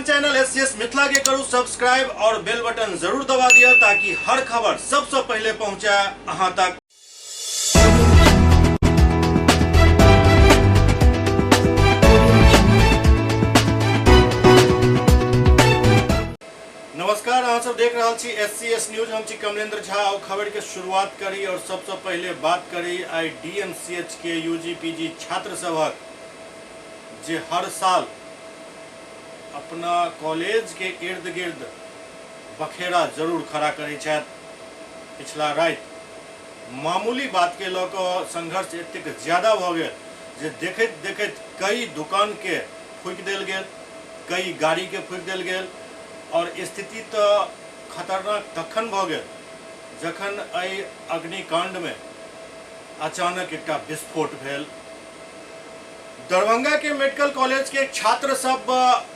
अपन channel S C S Mithila के करू सब्सक्राइब और बेल बटन जरूर दबा दिया ताकि हर खबर सबसे पहले पहुंचे अहां तक। नमस्कार, अहाँ सब देख रहल छी एस सी एस न्यूज। हम छी कमलेंद्र झा और खबर के शुरुआत करी और सबसे पहले बात करी I D M C H के you G P G छात्र सभक जे हर साल अपना कॉलेज के इर्द गिर्द बखेड़ा जरूर खड़ा करै छथि। पिछला राति मामूली बात के लऽ कऽ संघर्ष एतेक ज्यादा भऽ गेल जे देखैत देखैत कई दुकान के फूकि देल गेल, कई गाड़ी के फूकि देल गेल और स्थिति तऽ खतरनाक तखन भऽ गेल जखन एहि अग्निकांड में अचानक एकटा विस्फोट भेल। दरभंगा के मेडिकल कॉलेज के छात्र सब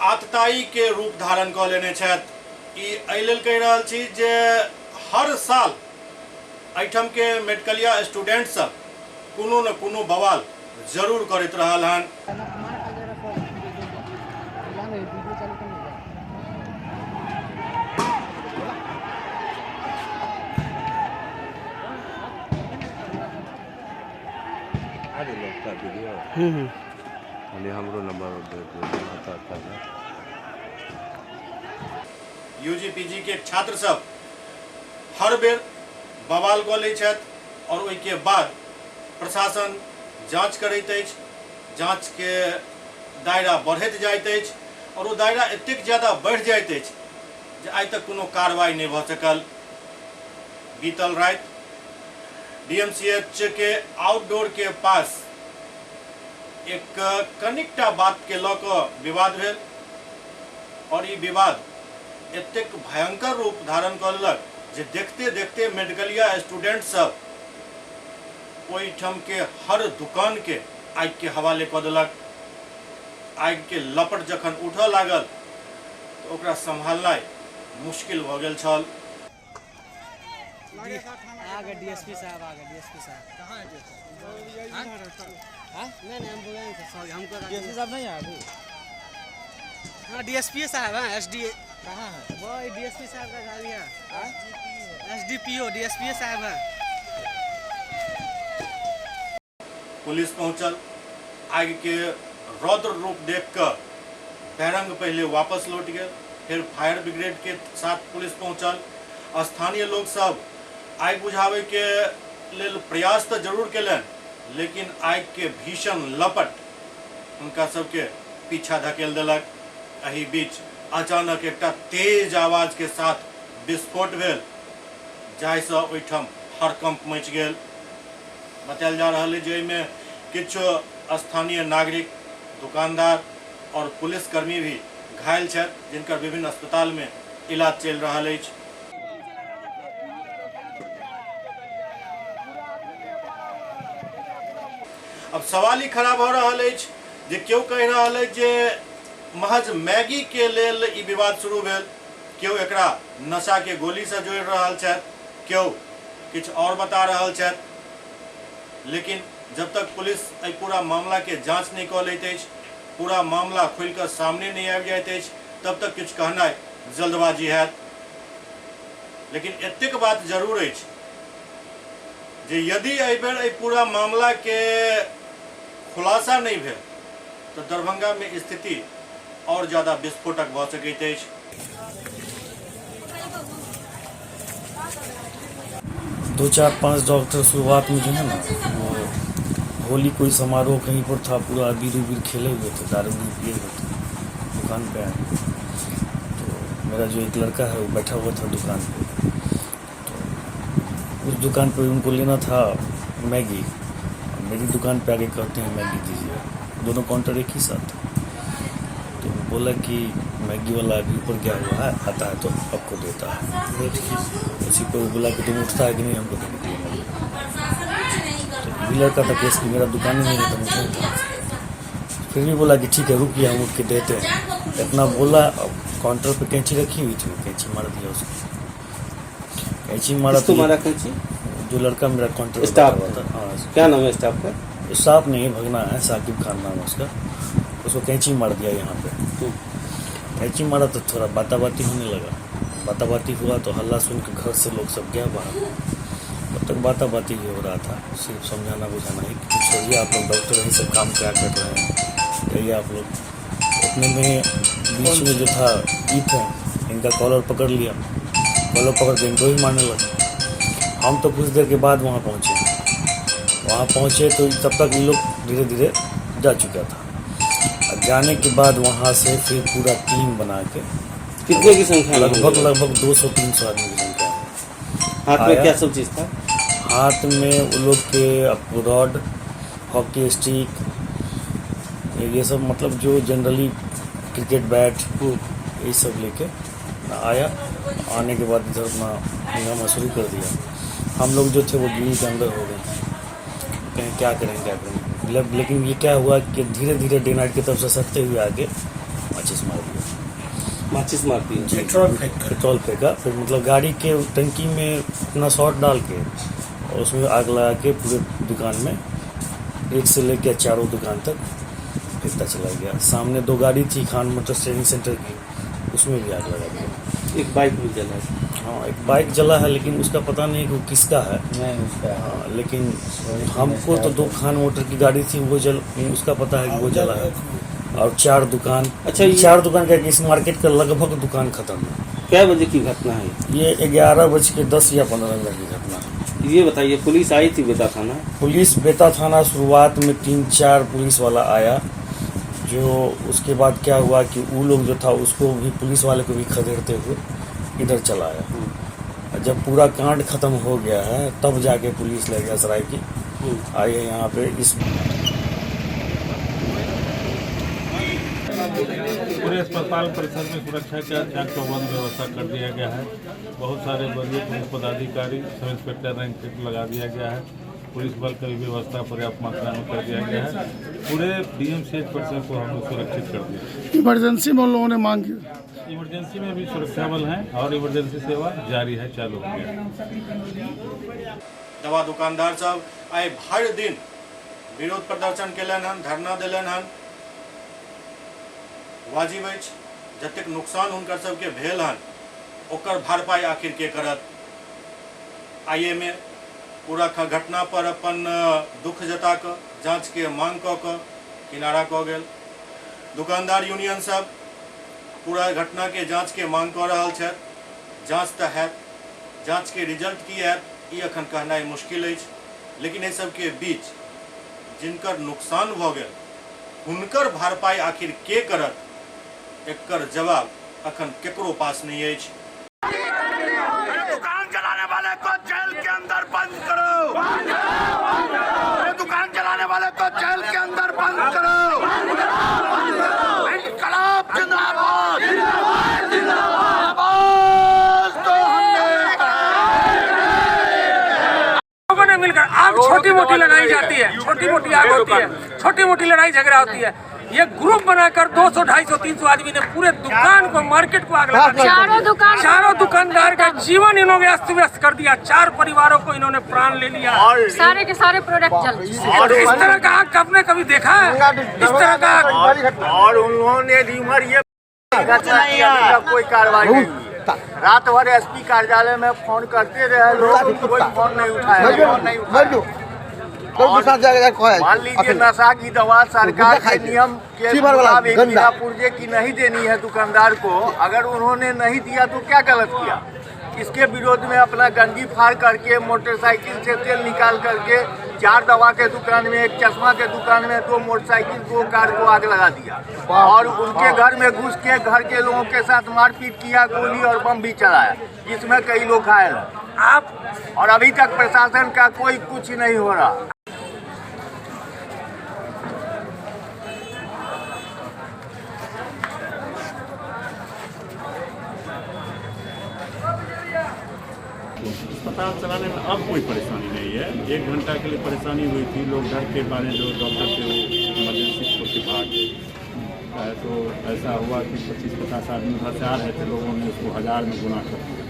आतताई के रूप धारण कऽ लेने छथि। ई एहि लेल कहि रहल छी जे हर साल एहिठाम के मेडिकलिया स्टूडेंट सब कोनो न कोनो बवाल जरूर करैत रहल हन। वीडियो हमरो नंबर यूजी पीजी के छात्र सब हर बेर बवाल कऽ लै छथि और ओहिके बाद प्रशासन जांच करैत अछि। जांच के दायरा बढ़ैत जाइत अछि और ओ दायरा एतेक ज्यादा बढ़ि जाइत अछि जे आइ तक कोनो कार्रवाई नहि भऽ सकल। बीतल राति डीएमसीएच के आउटडोर के पास एक कनिकटा बात के लऽ कऽ विवाद भेल और ई विवाद एतेक भयंकर रूप धारण कऽ लेलक जे देखते देखते मेडिकलिया स्टूडेंट सब ओहिठाम के हर दुकान के आगि के हवाले कऽ देलक। आगि के लपट जखन उठऽ लागल तऽ ओकरा सम्हालनाइ मुश्किल भऽ गेल छल। आ गए डीएसपी साहब, आ गए डीएसपी साहब। कहाँ है डीएसपी? हाँ? नहीं नहीं, हम बोले थे, सॉरी, हमको डीएसपी साहब नहीं आया अभी? हाँ, डीएसपी साहब हैं, एसडी कहाँ है? वो डीएसपी साहब का गाड़ी है। एसडीपीओ डीएसपी साहब हैं। पुलिस पहुंचल, आगि के रौद्र रूप देख कऽ बैरंग पहले वापस लौट गेल, फिर फायर ब्रिगेड के साथ पुलिस पहुंचल। स्थानीय लोग सब आगि बुझाबै के लेल प्रयास तऽ जरूर केलनि, लेकिन आगि के भीषण लपट हुनका सबके पीछा धकेल देलक। एहि बीच अचानक एकटा तेज आवाज के साथ विस्फोट भेल, जाहिसँ ओहिठाम हड़कंप मचि गेल। बतायल जा रहल अछि जे एहिमे किछु स्थानीय नागरिक, दुकानदार और पुलिसकर्मी भी घायल छथि, जिनकर विभिन्न अस्पताल में इलाज चलि रहल अछि। अब सवाल ई खड़ा भऽ रहल अछि जे केओ कहि रहल अछि जे महज मैगी के लेल ई विवाद शुरू भेल, केओ एकरा नशा के गोली से जोड़ि रहल छथि, केओ किछु और बता रहल छथि। लेकिन जब तक पुलिस एहि पूरा मामला के जांच नहि कऽ लैत अछि, पूरा मामला खुलि कऽ सामने नहि आबि जाइत अछि, तब तक किछु कहनाइ जल्दबाजी हैत। लेकिन एतेक बात जरूर अछि जे यदि एहि बेर एहि पूरा मामला के खुलासा नहि भेल तऽ दरभंगा में स्थिति और ज्यादा विस्फोटक भऽ सकैत अछि। 2 4 5 डॉक्टर शुरुआत में जो है ना, वो होली कोई समारोह कहीं पर था, पूरा अबीर उबीर खेले हुए थे, दारू उरू पिए हुए थे, दुकान पे आए तो मेरा जो एक लड़का है वो बैठा हुआ था दुकान पे, तो उस दुकान पे उनको लेना था मैगी, मेरी दुकान पे आके कहते हैं मैगी दीजिए, दोनों काउंटर एक ही साथ। तो बोला कि मैगी वाला अभी ऊपर गया हुआ है, आता है तो आपको देता है। उसी पे वो बोला कि तुम उठता है कि नहीं हमको देने के लिए मैगी। तो भी लड़का था केस की मेरा दुकान ही नहीं है तो मुझे उठा। फिर भी बोला कि ठीक है रुकिए हम उठ के देते हैं। इतना बोला, अब काउंटर पे कैंची रखी हुई थी, वो कैंची मार दिया उसको। कैंची मारा किसको तो मारा कैंची? जो लड़का मेरा काउंटर पे स्टाफ बैठा हुआ था। हाँ, क्या नाम है स्टाफ का? स्टाफ नहीं, भगना है, साकिब खान नाम है उसका। उसको कैंची मार दिया यहाँ पे। कैंची मारा तो थोड़ा बाताबाती होने लगा। बाताबाती हुआ तो हल्ला सुन के घर से लोग सब गया बाहर। तब तक बाताबाती ही हो रहा था, सिर्फ समझाना बुझाना ही कि छोड़िए आप लोग, डॉक्टर यही सब काम क्या कर रहे हैं, जाइए आप लोग। उतने में बीच में जो था ई थे, इनका कॉलर पकड़ लिया, कॉलर पकड़ के इनको ही मारने लगे। हम तो कुछ देर के बाद वहाँ पहुँचे। वहाँ पहुँचे तो तब तक ये लोग धीरे धीरे जा चुका था। और जाने के बाद वहाँ से फिर पूरा टीम बना के कितने की संख्या में? लगभग लगभग 200-300 आदमी की संख्या है। हाथ में आया। क्या सब चीज था? हाथ में वो लोग के रॉड, हॉकी स्टिक, ये सब, मतलब जो जनरली क्रिकेट बैट, ये सब लेके आया। आने के बाद इधर अपना हंगामा शुरू कर दिया। हम लोग जो थे वो ग्रिल के अंदर हो गए, कहें क्या करें क्या करें। मतलब लेकिन ये क्या हुआ कि धीरे धीरे डे नाइट की तरफ से सटते हुए आके माचिस मार दिया। माचिस मारती है? पेट्रोल फेंका, फिर मतलब गाड़ी के टंकी में अपना शॉट डाल के और उसमें आग लगा के पूरे दुकान में एक से लेकर चारों दुकान तक फेंकता चला गया। सामने दो गाड़ी थी खान मोटर्स ट्रेनिंग सेंटर की, उसमें भी आग लगा दिया। एक बाइक भी जला है। हाँ, एक बाइक जला है, लेकिन उसका पता नहीं कि वो किसका है। नहीं उसका। हाँ, लेकिन हमको तो दो खान मोटर की गाड़ी थी वो जल, उसका पता है कि वो जला है। और चार दुकान। अच्छा, ये- चार दुकान का इस मार्केट का लगभग दुकान खत्म है। क्या बजे की घटना है? ये 11:10 या 15 मिनट की घटना है। ये बताइए, पुलिस आई थी बेता थाना? पुलिस बेता थाना शुरुआत में 3-4 पुलिस वाला आया, जो उसके बाद क्या हुआ कि वो लोग जो था उसको भी, पुलिस वाले को भी खदेड़ते हुए इधर चला आया। और जब पूरा कांड खत्म हो गया है तब जाके पुलिस लहरियासराय की आई है यहाँ पे। इस पूरे अस्पताल परिसर में सुरक्षा का चाक चौबंद व्यवस्था कर दिया गया है। बहुत सारे वरीय पुलिस पदाधिकारी, सब इंस्पेक्टर रैंक तक लगा दिया गया है। पुलिस बल का भी व्यवस्था पर्याप्त मात्रा में कर दिया गया है। पूरे डीएमसीएच परिसर को हम लोग सुरक्षित कर दिया। इमरजेंसी में उन लोगों ने मांग की। इमरजेंसी में भी सुरक्षा बल हैं और इमरजेंसी सेवा जारी है, चालू हो गया है। दवा दुकानदार सब आइ भरि दिन विरोध प्रदर्शन केलनि हन, धरना देलनि हन। वाजिब अछि, जतेक नुकसान हुनकर सबके भेल हन ओकर भरपाई आखिर के करत। आइए में पूरा घटना पर अपन दुख जता कऽ जांच के मांग कऽ कऽ किनारा कऽ गेल। दुकानदार यूनियन सब पूरा घटना के जांच के मांग कऽ रहल छथि। जांच तऽ हैत, जांच के रिजल्ट की हैत ई अखन कहनाइ मुश्किल अछि, लेकिन एहि सबके बीच जिनकर नुकसान भऽ गेल हुनकर भरपाई आखिर के करत, एकर जवाब अखन केकरो पास नहीं अछि। दुकान चलाने वाले को जेल के अंदर बंद करो। अरे दुकान चलाने वाले को जेल के अंदर बंद करो। इनकलाब जिंदाबाद, जिंदाबाद तो हमने लोगों ने मिलकर आग छोटी मोटी लगाई जाती है, छोटी मोटी आग होती है, छोटी मोटी लड़ाई झगड़ा होती है। ये ग्रुप बनाकर 200, 250, 300 आदमी ने पूरे दुकान को, मार्केट को आग लगा दिया। चारों दुकानदार का जीवन इन्होंने अस्त व्यस्त कर दिया। 4 परिवारों को इन्होंने प्राण ले लिया। सारे के सारे प्रोडक्ट जल। इस तरह का आग आपने कभी देखा है? इस तरह का आग। और उन्होंने रिमर ये कोई कार्रवाई नहीं हुई। रात भर एसपी कार्यालय में फोन करते रहे लोग, कोई फोन नहीं उठाया। मान लीजिए नशा की दवा सरकार के नियम के मुताबिक बिना पुर्जे की नहीं देनी है दुकानदार को, अगर उन्होंने नहीं दिया तो क्या गलत किया? इसके विरोध में अपना गंजी फाड़ करके मोटरसाइकिल से तेल निकाल करके 4 दवा के दुकान में, 1 चश्मा के दुकान में, 2 मोटरसाइकिल, 2 कार को आग लगा दिया और उनके घर में घुस के घर के लोगों के साथ मारपीट किया, गोली और बम भी चलाया, जिसमें कई लोग घायल हैं। आप और अभी तक प्रशासन का कोई कुछ नहीं हो रहा। अस्पताल चलाने में अब कोई परेशानी नहीं है। 1 घंटा के लिए परेशानी हुई थी, लोग डर के मारे जो डॉक्टर थे वो इमरजेंसी छोड़ के भाग गए। तो ऐसा हुआ कि 25-50 आदमी उधर से आ रहे थे, लोगों ने उसको 1000 में गुना कर दिया।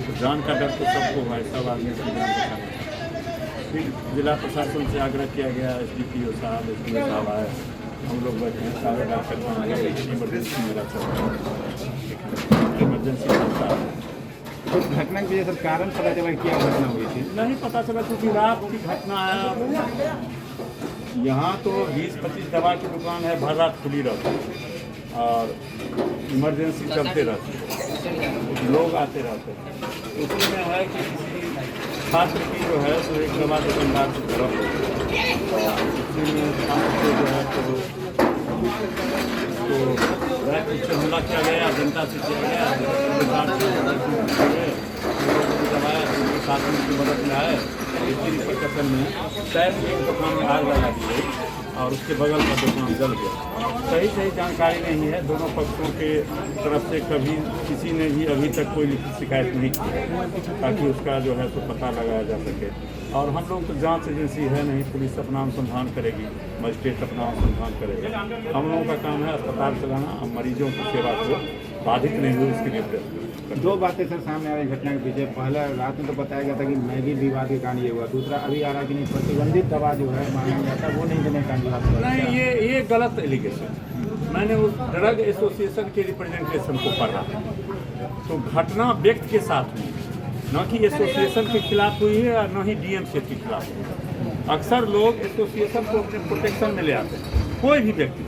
तो जान का डर तो सबको है, सब आदमी उसकी जान बचाना चाहते हैं। फिर जिला प्रशासन से आग्रह किया गया, SDPO साहब, SDO साहब आए, हम लोग बैठे हैं, सारे डॉक्टर वहाँ हैं, लेकिन इमरजेंसी मेरा चल रहा है, इमरजेंसी चलता है। तो घटना के वजह से कारण पता चला क्या घटना हुई थी? नहीं पता चला, क्योंकि रात की घटना है। यहाँ तो 20-25 दवा की दुकान है, भर रात खुली रहती है और इमरजेंसी चलते रहती है, लोग आते रहते हैं। उसी में है कि किसी छात्र की जो है तो एक दवा दुकानदार से झड़प हो गई, और उसी में छात्र को जो है तो उससे हमला किया गया, जनता से किया गया, दबाया, साथ में उसकी मदद में आए। इसी रिपरकशन में शायद एक दुकान में आग लगा दी गई और उसके बगल का दुकान जल गया। सही सही जानकारी नहीं है, दोनों पक्षों के तरफ से कभी किसी ने भी अभी तक कोई लिखित शिकायत नहीं की ताकि उसका जो है तो पता लगाया जा सके। और हम लोग तो जांच एजेंसी है नहीं, पुलिस अपना अनुसंधान करेगी, मजिस्ट्रेट अपना अनुसंधान करेगा। हम लोगों का काम है अस्पताल चलाना और मरीजों की सेवा को बाधित नहीं हो इसके लिए प्रयत्न। दो बातें सर सामने आ रही घटना के पीछे। पहला, रात में तो बताया गया था कि मैगी विवाद के कारण ये हुआ। दूसरा, अभी आ रहा है कि नहीं प्रतिबंधित दवा जो है माना जाता है वो नहीं देने का विवाद हुआ। नहीं, ये गलत एलिगेशन। मैंने उस ड्रग एसोसिएशन के रिप्रेजेंटेशन को पढ़ा तो घटना व्यक्ति के साथ हुई, न कि एसोसिएशन के खिलाफ हुई है और न ही डीएमसीएच के खिलाफ हुई है। अक्सर लोग एसोसिएशन को अपने प्रोटेक्शन में ले आते हैं, कोई भी व्यक्ति।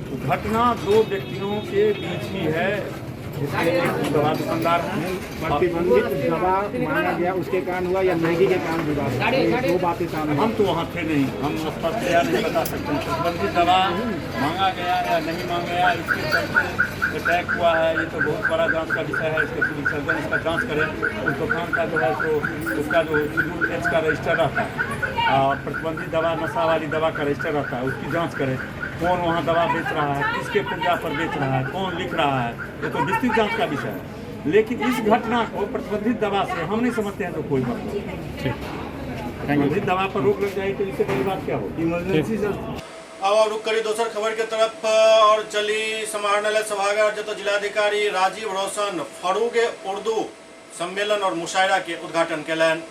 तो घटना दो व्यक्तियों के बीच की है, जिसमें एक दवा दुकानदार है। प्रतिबंधित दवा माना गया उसके कारण हुआ या मैगी के कारण विवाद हुआ, दो बातें सामने। हम तो वहाँ थे नहीं, हम स्पष्ट नहीं बता सकते हैं प्रतिबंधित दवा मांगा गया या नहीं मांगा गया, इसके चलते अटैक हुआ है। ये तो बहुत बड़ा जांच का विषय है, इसके सिविल सर्जन इसका जांच करें। उस दुकान का जो है तो उसका जो शेड्यूल एच का रजिस्टर रहता है और प्रतिबंधित दवा, नशा वाली दवा का रजिस्टर रहता है, उसकी जाँच करें। कौन वहाँ दवा बेच रहा है, किसके पुर्जा पर बेच रहा है, कौन लिख रहा है, ये तो विस्तृत जांच का विषय है। लेकिन इस घटना को प्रतिबंधित दवा से हम नहीं समझते हैं तो कोई मतलब। ठीक, प्रतिबंधित दवा पर रोक लग जाए तो इससे बड़ी बात क्या होगी? इमरजेंसी। अब रुक करी दोसर खबर के तरफ और चली समाहरणालय सभागार, जतऽ जिलाधिकारी राजीव रोशन फरूगे उर्दू सम्मेलन और मुशायरा के उद्घाटन केलनि।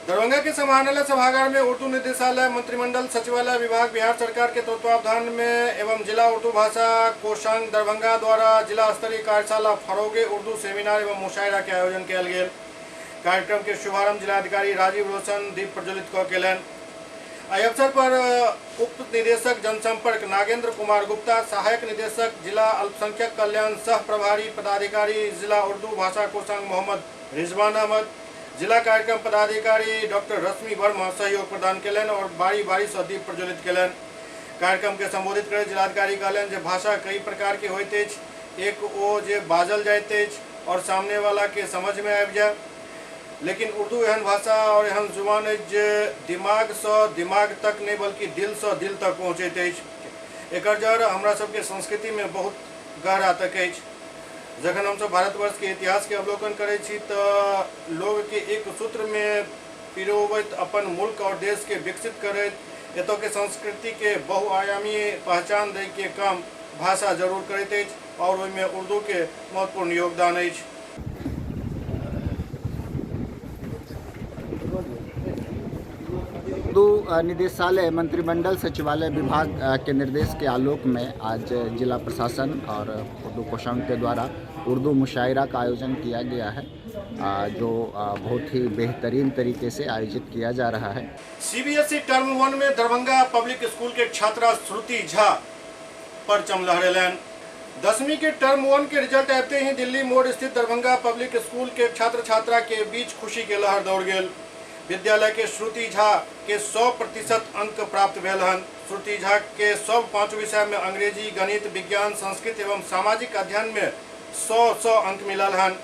दरभंगा के समाहरणालय सभागार में उर्दू निदेशालय, मंत्रिमंडल सचिवालय विभाग, बिहार सरकार के तत्वावधान में एवं जिला उर्दू भाषा कोषांग दरभंगा द्वारा जिला स्तरीय कार्यशाला फरोगे उर्दू सेमिनार एवं मुशायरा के आयोजन कयल गेल। कार्यक्रम के शुभारंभ जिलाधिकारी राजीव रोशन दीप प्रज्वलित कऽ केलनि। एहि अवसर पर उप निदेशक जनसंपर्क नागेंद्र कुमार गुप्ता, सहायक निदेशक जिला अल्पसंख्यक कल्याण सह प्रभारी पदाधिकारी जिला उर्दू भाषा कोषांग मोहम्मद रिजवान अहमद, जिला कार्यक्रम पदाधिकारी डॉक्टर रश्मि वर्मा सहयोग प्रदान केलनि और बारी बारी से दीप प्रज्वलित केलनि। कार्यक्रम के संबोधित करैत जिलाधिकारी कहलनि जे भाषा कई प्रकार के होइत अछि, एक ओ जे बाजल जाइत अछि और सामने वाला के समझ में आबि जाए, लेकिन उर्दू एहन भाषा और एहन जुबान अछि जे दिमाग से दिमाग तक नहीं बल्कि दिल से दिल तक पहुँचैत अछि। एकर जड़ हमरा सबके संस्कृति में बहुत गहरा तक अछि। जखन हमसब भारतवर्ष के इतिहास के अवलोकन करै छी तऽ लोग के एक सूत्र में पिरोबैत अपन मुल्क और देश के विकसित करैत एतऽ के संस्कृति के बहुआयामी पहचान दै के काम भाषा जरूर करैत अछि और ओहिमे उर्दू के महत्वपूर्ण योगदान अछि। उर्दू निदेशालय मंत्रिमंडल सचिवालय विभाग के निर्देश के आलोक में आज जिला प्रशासन और उर्दू कोषांग के द्वारा उर्दू मुशायरा का आयोजन किया गया है, जो बहुत ही बेहतरीन तरीके से आयोजित किया जा रहा है। सीबीएसई टर्म 1 में दरभंगा पब्लिक स्कूल के छात्रा श्रुति झा परचम लहरेलनि। 10वीं के टर्म 1 के रिजल्ट आते ही दिल्ली मोड़ स्थित दरभंगा पब्लिक स्कूल के छात्र छात्रा के बीच खुशी के लहर दौड़ गेल। विद्यालय के श्रुति झा के 100% अंक प्राप्त भेल हन। श्रुति झा के सब 5 विषय में अंग्रेजी, गणित, विज्ञान, संस्कृत एवं सामाजिक अध्ययन में 100 अंक मिलल हन।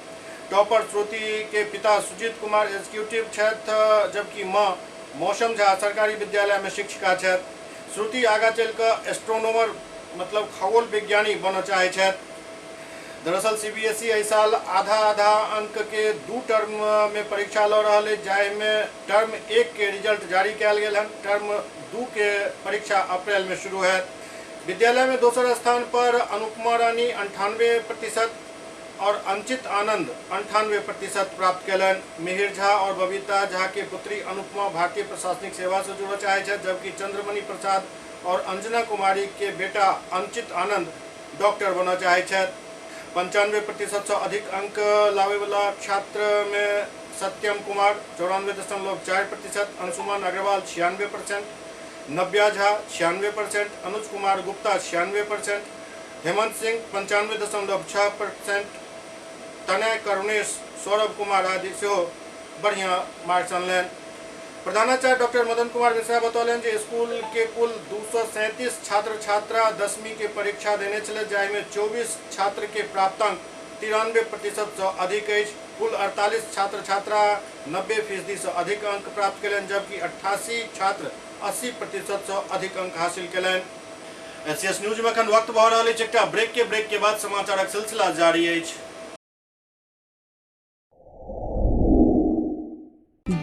टॉपर श्रुति के पिता सुजीत कुमार एग्जीक्यूटिव छथि, जबकि माँ मौसम झा सरकारी विद्यालय में शिक्षिका छथि। श्रुति आगा चलि एस्ट्रोनॉमर मतलब खगोल विज्ञानी बनऽ चाहै छथि। दरअसल सीबीएसई एहि साल आधा आधा अंक के 2 टर्म में परीक्षा लऽ रहल अछि, जाहिमे टर्म 1 के रिजल्ट जारी कयल गेल हन। टर्म 2 के परीक्षा अप्रैल में शुरू है। विद्यालय में दोसर स्थान पर अनुपमा रानी 98% और अंचित आनंद 98% प्राप्त कयलनि। मिहिर झा और बबीता झा के पुत्री अनुपमा भारतीय प्रशासनिक सेवा से जुड़ऽ चाहै छथि, जबकि चंद्रमणि प्रसाद और अंजना कुमारी के बेटा अंचित आनंद डॉक्टर बनऽ चाहै छथि। 95% से अधिक अंक लाबैवला छात्र में सत्यम कुमार 94.4%, अंशुमान अग्रवाल 96%, नव्या झा 96%, अनुज कुमार गुप्ता 96%, हेमंत सिंह 95.6%, तनय करुणेश, सौरभ कुमार आदि सेहो बढ़िया मार्क्स अनलनि। प्रधानाचार्य डॉक्टर मदन कुमार मिश्रा बतौलनि जे स्कूल के कुल 237 छात्र छात्रा 10वीं के परीक्षा देने छलै, जाहिमे 24 छात्र के प्राप्तांक 93% से अधिक अछि। कुल 48 छात्र छात्रा 90% से अधिक अंक प्राप्त कयलनि, जबकि 88 छात्र 80% से अधिक अंक हासिल कयलनि। एससीएस न्यूज में अखन वक्त भऽ रहल अछि एकटा ब्रेक के बाद समाचारक सिलसिला जारी अछि।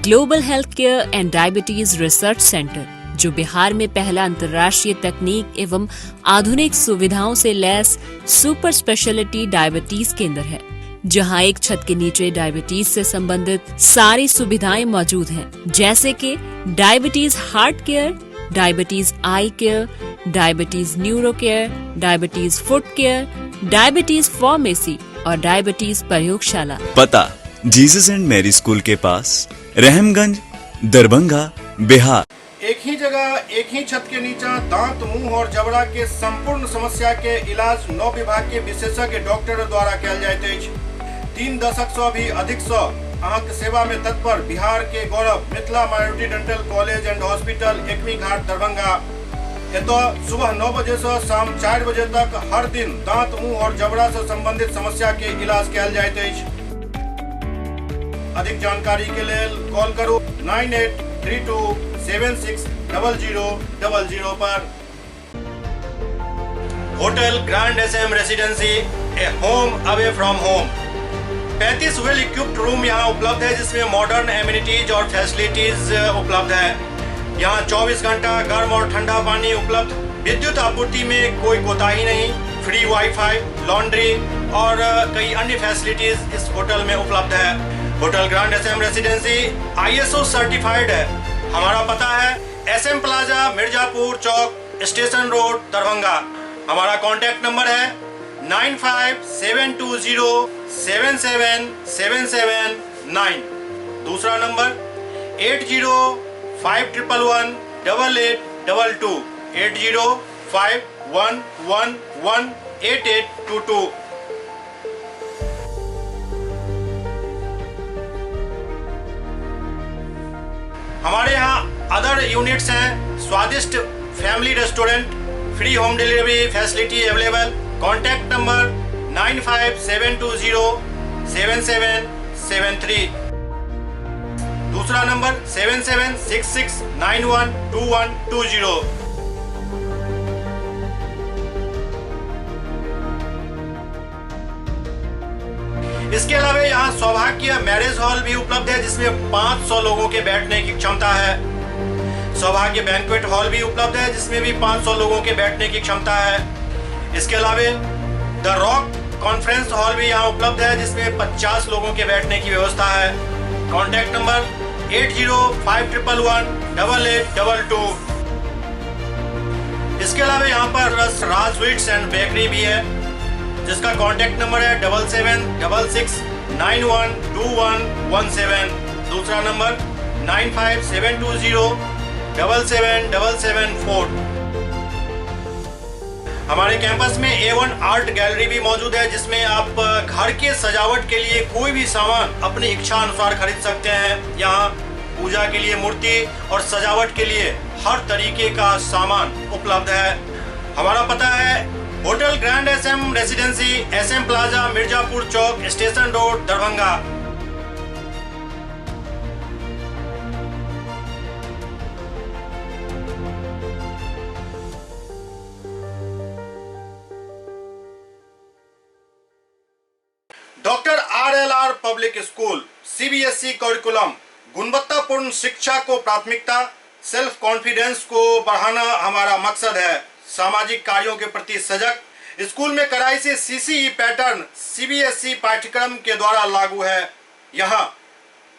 Global health care and diabetes research centre, जो बिहार में पहला अंतर्राष्ट्रीय तकनीक एवं आधुनिक सुविधाओं से लैस सुपर स्पेशलिटी डायबिटीज केंद्र है, जहां एक छत के नीचे डायबिटीज से संबंधित सारी सुविधाएं मौजूद हैं, जैसे कि diabetes heart care, diabetes eye care, diabetes neuro care, diabetes foot care, diabetes pharmacy और डायबिटीज प्रयोगशाला। पता जीसस एंड मैरी स्कूल के पास, रहमगंज, दरभंगा, बिहार। एक ही जगह एक ही छत के नीचा दांत, मुंह और जबड़ा के संपूर्ण समस्या के इलाज 9 विभाग के विशेषज्ञ डॉक्टर द्वारा कयल जाइत अछि। 3 दशक से भी अधिक से अहाँके सेवा में तत्पर बिहार के गौरव Mithila minority dental college and hospital, Ekmi Ghat, Darbhanga. एतऽ सुबह 9 बजे से शाम 4 बजे तक हर दिन दांत, मुंह और जबड़ा से संबंधित समस्या के इलाज कयल जाइत अछि। अधिक जानकारी के लेल कॉल करू 983276 0000 पर। Hotel grand SM residency, a home away from home. 35 well equipped room यहाँ उपलब्ध है, जिसमें मॉडर्न एमिनिटीज और फैसिलिटीज उपलब्ध है। यहाँ 24 घंटा गर्म और ठंडा पानी उपलब्ध, विद्युत आपूर्ति में कोई कोताही नहीं, फ्री वाईफाई, लॉन्ड्री और कई अन्य फैसिलिटीज इस होटल में उपलब्ध है। Hotel grand SM residency ISO certified है। हमारा पता है SM plaza, Mirzapur Chowk, station road, Darbhanga. हमारा कॉन्टैक्ट नंबर है 957207 7779। दूसरा नंबर 805111 8822, 805111 8822। हमारे यहाँ अदर यूनिट्स हैं, स्वादिष्ट family restaurant, free home delivery facility available. Contact number 95720 7773। दूसरा नंबर 776691 2120। इसके अलावा यहाँ सौभाग्य मैरिज हॉल भी उपलब्ध है, जिसमें 500 लोगों के बैठने की क्षमता है। सौभाग्य बैंक्वेट हॉल भी उपलब्ध है, जिसमें भी 500 लोगों के बैठने की क्षमता है। इसके अलावा the rock conference hall भी यहाँ उपलब्ध है, जिसमें 50 लोगों के बैठने की व्यवस्था है। Contact number 805111 8822। इसके अलावा यहाँ पर राज स्वीट्स एंड बेकरी भी है, जिसका कॉन्टैक्ट नंबर है 7766 912117। दूसरा नंबर 95720 77774। हमारे कैंपस में A1 art gallery भी मौजूद है, जिसमें आप घर के सजावट के लिए कोई भी सामान अपनी इच्छा अनुसार खरीद सकते हैं। यहाँ पूजा के लिए मूर्ति और सजावट के लिए हर तरीके का सामान उपलब्ध है। हमारा पता है hotel grand SM residency, SM plaza, Mirzapur Chowk, station road, Darbhanga. Doctor RLR public school, CBSE curriculum, गुणवत्तापूर्ण शिक्षा को प्राथमिकता, सेल्फ कॉन्फिडेंस को बढ़ाना हमारा मकसद है। सामाजिक कार्यों के प्रति सजग, स्कूल में कड़ाई से सीसीई पैटर्न सीबीएसई पाठ्यक्रम के द्वारा लागू है। यहाँ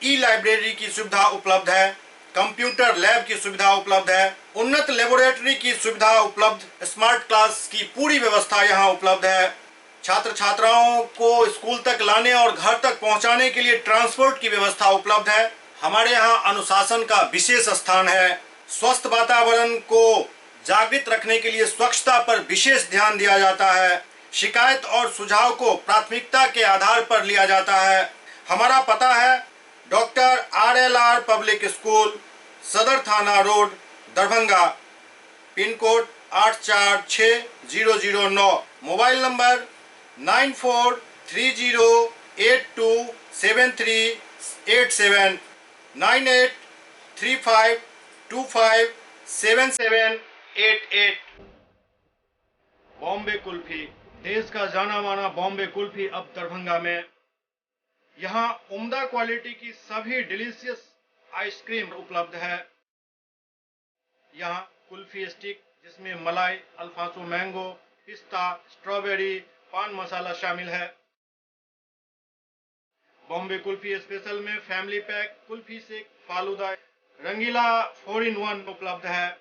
ई लाइब्रेरी की सुविधा उपलब्ध है। कंप्यूटर लैब की सुविधा उपलब्ध है। उन्नत लेबोरेटरी की सुविधा उपलब्ध, स्मार्ट क्लास की पूरी व्यवस्था यहाँ उपलब्ध है। छात्र छात्राओं को स्कूल तक लाने और घर तक पहुँचाने के लिए ट्रांसपोर्ट की व्यवस्था उपलब्ध है। हमारे यहाँ अनुशासन का विशेष स्थान है। स्वस्थ वातावरण को जागृत रखने के लिए स्वच्छता पर विशेष ध्यान दिया जाता है। शिकायत और सुझाव को प्राथमिकता के आधार पर लिया जाता है। हमारा पता है doctor RLR public school, Sadar थाना road, Darbhanga, pin code 846009, mobile number 9430827387, 9835257788। Bombay kulfi, देश का जाना माना बॉम्बे कुल्फी अब दरभंगा में। यहाँ उम्दा क्वालिटी की सभी डिलीशियस आइसक्रीम उपलब्ध है। यहाँ कुल्फी स्टिक जिसमें मलाई, अल्फांसो मैंगो, पिस्ता, स्ट्रॉबेरी, पान मसाला शामिल है। बॉम्बे कुल्फी स्पेशल में family pack, kulfi shake, falooda, Rangeela 4 in 1 उपलब्ध है।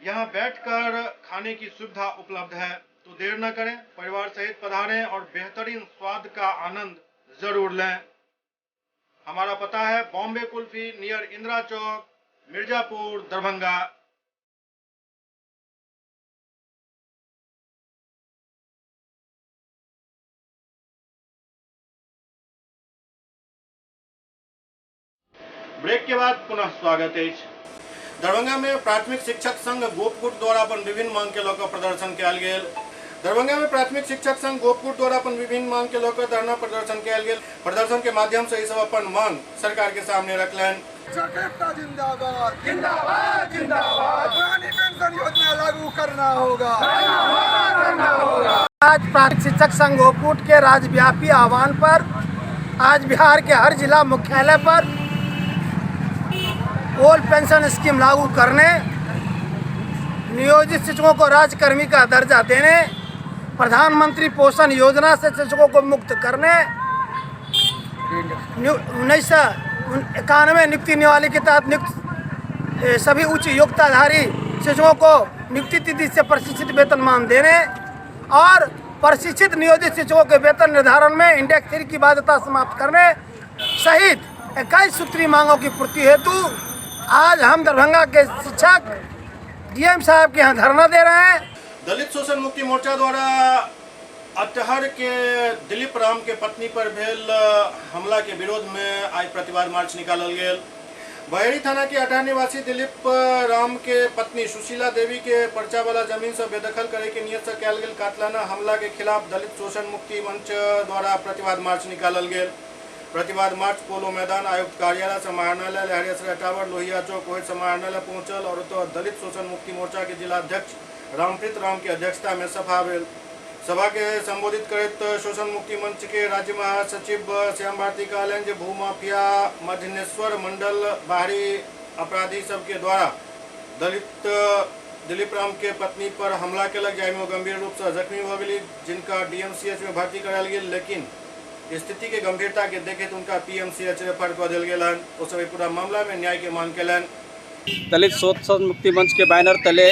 यहाँ बैठकर खाने की सुविधा उपलब्ध है, तो देर न करें, परिवार सहित पधारें और बेहतरीन स्वाद का आनंद जरूर लें। हमारा पता है बॉम्बे कुल्फी, नियर इंदिरा चौक, मिर्जापुर, दरभंगा। ब्रेक के बाद पुनः स्वागत है। दरभंगा में प्राथमिक शिक्षक संघ गोपकुट द्वारा अपन विभिन्न मांग के लऽ कऽ प्रदर्शन कयल गेल। दरभंगा में प्राथमिक शिक्षक संघ गोपकुट द्वारा अपन विभिन्न मांग के लऽ कऽ धरना प्रदर्शन कयल गेल। प्रदर्शन के माध्यम से ई सब अपन मांग सरकार के सामने रखलनि। जिंदाबाद जिंदाबाद जिंदाबाद, पुरानी पेंशन योजना लागू करना होगा, करना होगा। आज प्राथमिक शिक्षक संघ गोपकुट के राज्यव्यापी आह्वान पर आज बिहार के हर जिला मुख्यालय पर ओल्ड पेंशन स्कीम लागू करने, नियोजित शिक्षकों को राज्यकर्मी का दर्जा देने, प्रधानमंत्री पोषण योजना से शिक्षकों को मुक्त करने, 1991 नियुक्ति नियमावली के तहत नियुक्त सभी उच्च योग्यताधारी शिक्षकों को नियुक्ति तिथि से प्रशिक्षित वेतनमान देने और प्रशिक्षित नियोजित शिक्षकों के वेतन निर्धारण में इंडेक्स 3 की बाध्यता समाप्त करने सहित 21 सूत्री मांगों की पूर्ति हेतु आज हम दरभंगा के शिक्षक डीएम साहब के यहाँ धरना दे रहे हैं। दलित शोषण मुक्ति मोर्चा द्वारा अतहर के दिलीप राम के पत्नी पर भेल हमला के विरोध में आज प्रतिवाद मार्च निकालल गेल। बहेड़ी थाना के अटहर निवासी दिलीप राम के पत्नी सुशीला देवी के पर्चा वाला जमीन से बेदखल करे के नियत से कयल गेल कातलाना हमला के खिलाफ दलित शोषण मुक्ति मंच द्वारा प्रतिवाद मार्च निकालल गेल। प्रतिवाद मार्च पोलो मैदान, आयुक्त कार्यालय, समाहरणालय, लहरियासराय टावर, लोहिया चौक होइत समाहरणालय पहुंचल और ओतऽ दलित शोषण मुक्ति मोर्चा के जिलाध्यक्ष रामप्रीत राम के अध्यक्षता में सभा भेल। सभा के संबोधित करैत शोषण मुक्ति मंच के राज्य महासचिव श्याम भारती कहलनि जे भूमाफिया मध्यनेश्वर मंडल बाहरी अपराधी सबके द्वारा दलित दिलीप राम के पत्नी पर हमला केलक, जाहिमे ओ गंभीर रूप से जख्मी भऽ गेली, जिनका डीएमसीएच में भर्ती करायल गेल, लेकिन स्थिति के गंभीरता के देखैत उनका पीएमसीएच रेफर कऽ देल गेल हन। ओ सब पूरा मामला में न्याय के मांग केलनि। दलित शोषण मुक्ति मंच के बैनर तले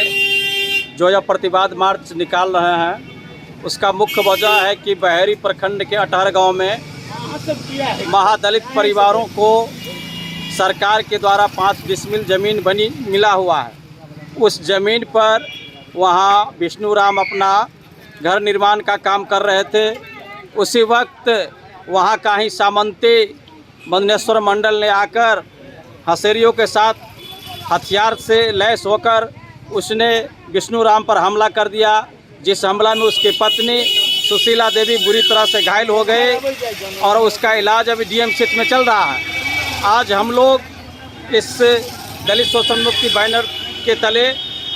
जो यह प्रतिवाद मार्च निकाल रहे हैं, उसका मुख्य वजह है कि बहेरी प्रखंड के अटहर गांव में महादलित परिवारों को सरकार के द्वारा 5 डिसमिल ज़मीन बनी मिला हुआ है। उस ज़मीन पर वहाँ विष्णु राम अपना घर निर्माण का काम कर रहे थे। उसी वक्त वहाँ का ही सामंती मदनेश्वर मंडल ने आकर हसेरियों के साथ हथियार से लैस होकर उसने विष्णु राम पर हमला कर दिया, जिस हमला में उसकी पत्नी सुशीला देवी बुरी तरह से घायल हो गए और उसका इलाज अभी डीएमसीएच में चल रहा है। आज हम लोग इस दलित शोषण मुक्ति बैनर के तले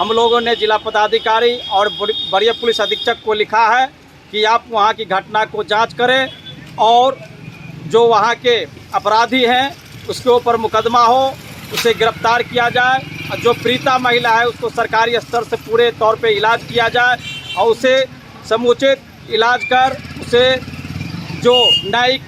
हम लोगों ने जिला पदाधिकारी और वरीय पुलिस अधीक्षक को लिखा है कि आप वहाँ की घटना को जांच करें और जो वहाँ के अपराधी हैं उसके ऊपर मुकदमा हो, उसे गिरफ्तार किया जाए और जो पीड़िता महिला है उसको सरकारी स्तर से पूरे तौर पे इलाज किया जाए और उसे समुचित इलाज कर उसे जो न्यायिक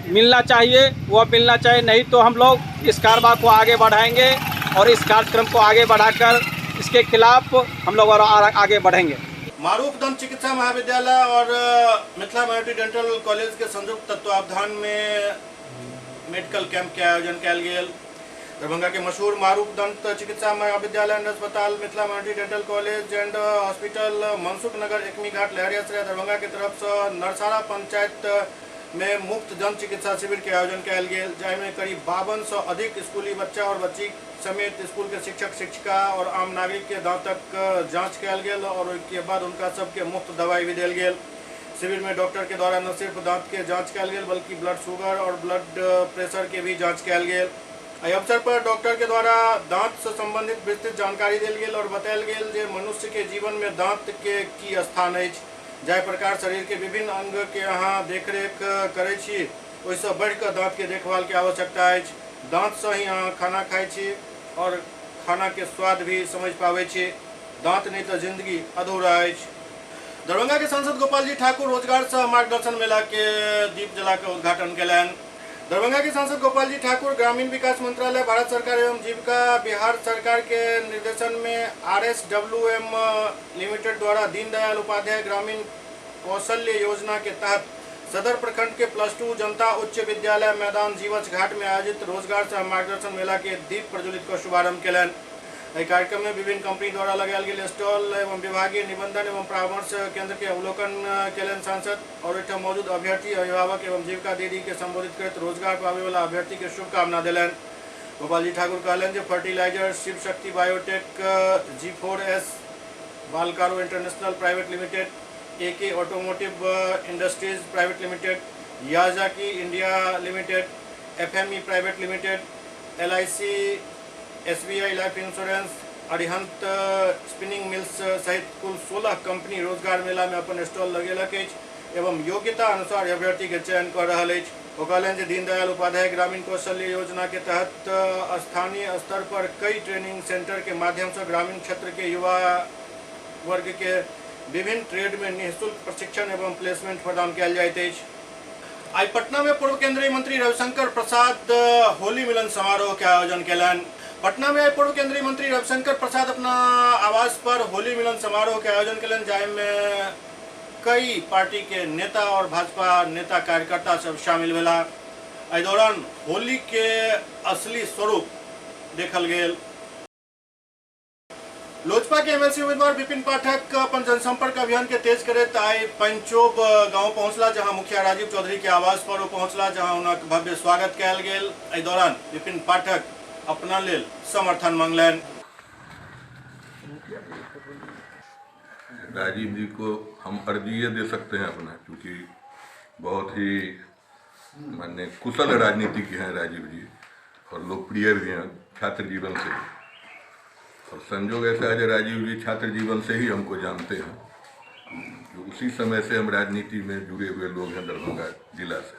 मिलना चाहिए वह मिलना चाहिए, नहीं तो हम लोग इस कारवां को आगे बढ़ाएंगे और इस कार्यक्रम को आगे बढ़ाकर इसके खिलाफ हम लोग और आगे बढ़ेंगे। मारूफ दंत चिकित्सा महाविद्यालय और मिथिला माइनॉरिटी डेंटल कॉलेज के संयुक्त तत्वावधान में मेडिकल कैंप के आयोजन कयल गेल। दरभंगा के मशहूर मारूफ दंत चिकित्सा महाविद्यालय एंड अस्पताल, Mithila minority dental college and hospital, Mansukh Nagar, Ekmi Ghat, Laheriasarai, Darbhanga के तरफ से नरसारा पंचायत में मुफ्त जन चिकित्सा शिविर के आयोजन कयल गेल, जाहिमे करीब 5200 अधिक स्कूली बच्चा और बच्ची समेत स्कूल के शिक्षक शिक्षिका और आम नागरिक के दांतक जांच कयल गेल और ओहिके बाद उनका सबके मुफ्त दवाई भी देल गेल। शिविर में डॉक्टर के द्वारा न सिर्फ दांत के जांच कयल गेल बल्कि ब्लड शुगर और ब्लड प्रेशर के भी जांच कयल गेल। एहि अवसर पर डॉक्टर के द्वारा दांत से संबंधित विस्तृत जानकारी देल गेल और बतायल गेल जे मनुष्य के जीवन में दांत के की स्थान अछि। जाहि प्रकार शरीर के विभिन्न अंग के अहाँ देखरेख करै छी ओहिसँ बढ़िकऽ दांत के देखभाल के आवश्यकता अछि। दांत से ही अहाँ खाना खाइ छी और खाना के स्वाद भी समझ पाबै छी। दांत नहीं तो जिंदगी अधूरा अछि। दरभंगा के सांसद गोपाल जी ठाकुर रोजगार सह मार्गदर्शन मेला के दीप जला के उद्घाटन कयलनि। दरभंगा के सांसद गोपाल जी ठाकुर ग्रामीण विकास मंत्रालय, भारत सरकार एवं जीविका बिहार सरकार के निर्देशन में RSWM limited द्वारा दीनदयाल उपाध्याय ग्रामीण कौशल्य योजना के तहत सदर प्रखंड के +2 जनता उच्च विद्यालय मैदान जीवछ घाट में आयोजित रोजगार सह मार्गदर्शन मेला के दीप प्रज्वलित कर शुभारंभ कयलनि। एहि कार्यक्रम में विभिन्न कंपनी द्वारा लगायल गेल स्टॉल एवं विभागीय निबंधन एवं परामर्श केंद्र के अवलोकन कयलनि सांसद और एहिठाम मौजूद अभ्यर्थी, अभिभावक एवं जीविका दीदी के संबोधित करैत रोजगार पाबय वाला अभ्यर्थी के शुभकामना देलनि। गोपाल जी ठाकुर कहलनि जे fertiliser, Shiv Shakti biotech, G4S, Balkaro international private limited, AK automotive industries private limited, Yazaki India limited, FME private limited, LIC, SBI life insurance, Arihant spinning mills सहित कुल 16 कंपनी रोजगार मेला में अपन स्टॉल लगेलक अछि एवं योग्यता अनुसार अभ्यर्थी के चयन कर रहल अछि। ओ कहलनि जे दीनदयाल उपाध्याय ग्रामीण कौशल्य योजना के तहत स्थानीय स्तर पर कई ट्रेनिंग सेंटर के माध्यम से ग्रामीण क्षेत्र के युवा वर्ग के विभिन्न ट्रेड में निःशुल्क प्रशिक्षण एवं प्लेसमेंट प्रदान कयल जाइत अछि। आइ पटना में पूर्व केंद्रीय मंत्री रविशंकर प्रसाद होली मिलन समारोह के आयोजन कयलनि। पटना में पूर्व केंद्रीय मंत्री रविशंकर प्रसाद अपना आवास पर होली मिलन समारोह के आयोजन कयलनि, जाहिमे कई पार्टी के नेता और भाजपा नेता कार्यकर्ता सब शामिल भेला। एहि दौरान होली के असली स्वरूप देखल गेल। लोजपा के एमएलसी उम्मीदवार विपिन पाठक अपन जनसंपर्क अभियान के तेज करैत आइ पंचोब गांव पहुंचला, जहां मुखिया राजीव चौधरी के आवास पर वो पहुंचला, जहां हुनक भव्य स्वागत कयल गेल। एहि दौरान विपिन पाठक अपना लेल समर्थन मांगलनि। राजीव जी को हम अर्जी ये दे सकते हैं अपना, क्योंकि बहुत ही माने कुशल राजनीतिज्ञ हैं राजीव जी और लोकप्रिय भी हैं छात्र जीवन से। और संजोग ऐसा है राजीव जी छात्र जीवन से ही हमको जानते हैं, जो उसी समय से हम राजनीति में जुड़े हुए लोग हैं दरभंगा जिला से।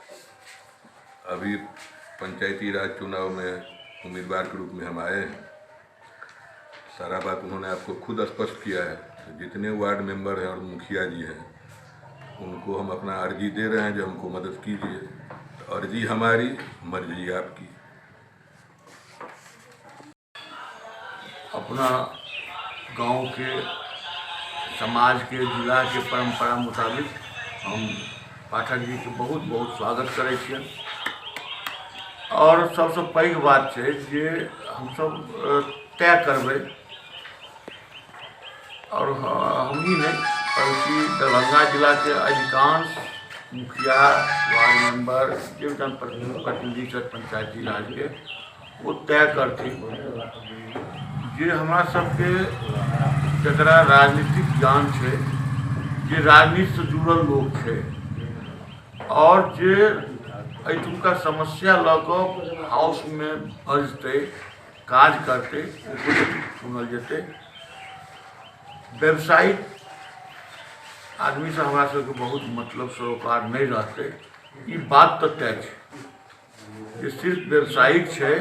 अभी पंचायती राज चुनाव में उम्मीदवार के रूप में हम आए हैं। सारा बात उन्होंने आपको खुद स्पष्ट किया है। तो जितने वार्ड मेंबर हैं और मुखिया जी हैं उनको हम अपना अर्जी दे रहे हैं जो हमको मदद कीजिए। तो अर्जी हमारी, मर्जी आपकी। अपना गांव के समाज के जिला के परंपरा मुताबिक हम पाठक जी के बहुत बहुत स्वागत करै छियनि। और सबसे पैघ बात छै जे हमसब तय करबै, और हम ही नहीं बल्कि दरभंगा जिला के अधिकांश मुखिया, वार्ड मेंबर, जे जनप्रतिनिधि छथि पंचायती राज के, वो तय करथिन जे हमरा सबके जकरा राजनीतिक ज्ञान छै, जे राजनीति से जुड़ल लोग छै और जे एहिठुमका समस्या लऽ कऽ हाउसमे बजतै, काज करतै, ओकरो सुनल जेतै। व्यवसायिक आदमीसँ हमरा सबके बहुत मतलब सरोकार नहि रहतै, ई बात तऽ तय छै जे सिर्फ व्यवसायिक छै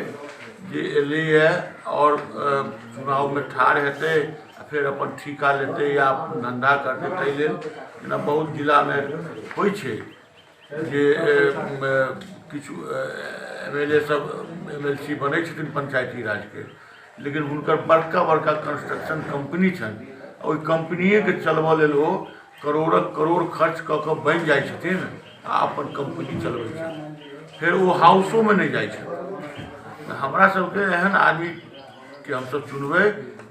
जे एलैए और चुनावमे ठाढ़ हेतै आ फेर अपन ठीका लेतै या धन्धा करतै। ताहि लेल जेना बहुत जिलामे होइ छै जे किछु एम एल ए सब एम एल सी बनै छथिन पंचायती राजके, लेकिन हुनकर बड़का बड़का कंस्ट्रक्शन कंपनी छनि। ओहि कंपनिएके चलबऽ लेल ओ करोड़क करोड़ खर्च कऽ कऽ बनि जाइ छथिन आ अपन कंपनी चलबै छथिन। फेर ओ हाउसोमे नहि जाइ छथिन। तऽ हमरा सबके एहन आदमीके हमसब चुनबै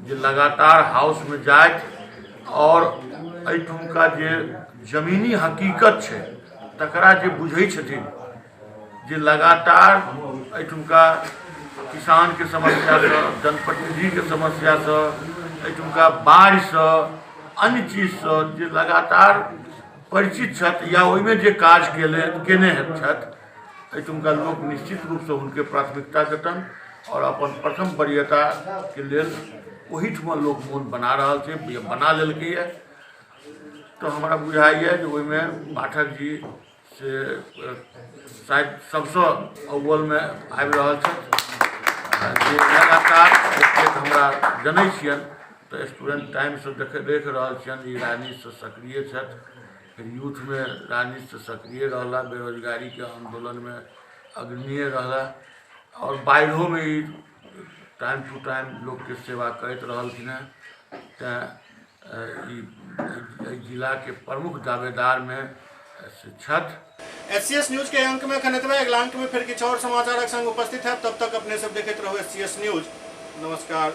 जे लगातार हाउसमे जाथि आओर एहिठुमका जे जमीनी हकीकत छै तकरा जे बुझै छथिन, जे लगातार एहिठुमका किसानके समस्यासँ, जनप्रतिनिधिके समस्यासँ, एहिठुमका बाढ़िसँ, अन्य चीजसँ जे लगातार परिचित छथि या ओहिमे जे काज केने छथि, एहिठुमका लोक निश्चित रूपसँ हुनके प्राथमिकता देतनि आओर अपन प्रथम वरीयताके लेल ओहिठुमा लोक मोन बना रहल छै, बना लेलकैए। तऽ हमरा बुझाइए जे ओहिमे पाठक जी से शायद सबसँ अव्वलमे आबि रहल छथि, जे लगातार जतेक हमरा जनै छियनि तऽ स्टूडेंट टाइमसँ देख रहल छियनि, ई राजनीतिसँ सक्रिय छथि। फेर यूथमे राजनीतिसँ सक्रिय रहला, बेरोजगारीके आन्दोलनमे अग्रणीय रहला आओर बाढ़िओमे ई टाइम टू टाइम लोकके सेवा करैत रहलखिन हेँ। तेँ ई एहि जिलाके प्रमुख दावेदारमे से छथि। एससीएस न्यूज के अंक में एखन एतबे। अगला अंक में फिर किछु और समाचारक संग उपस्थित है। तब तक अपने सब देखैत रहू एससीएस न्यूज। नमस्कार।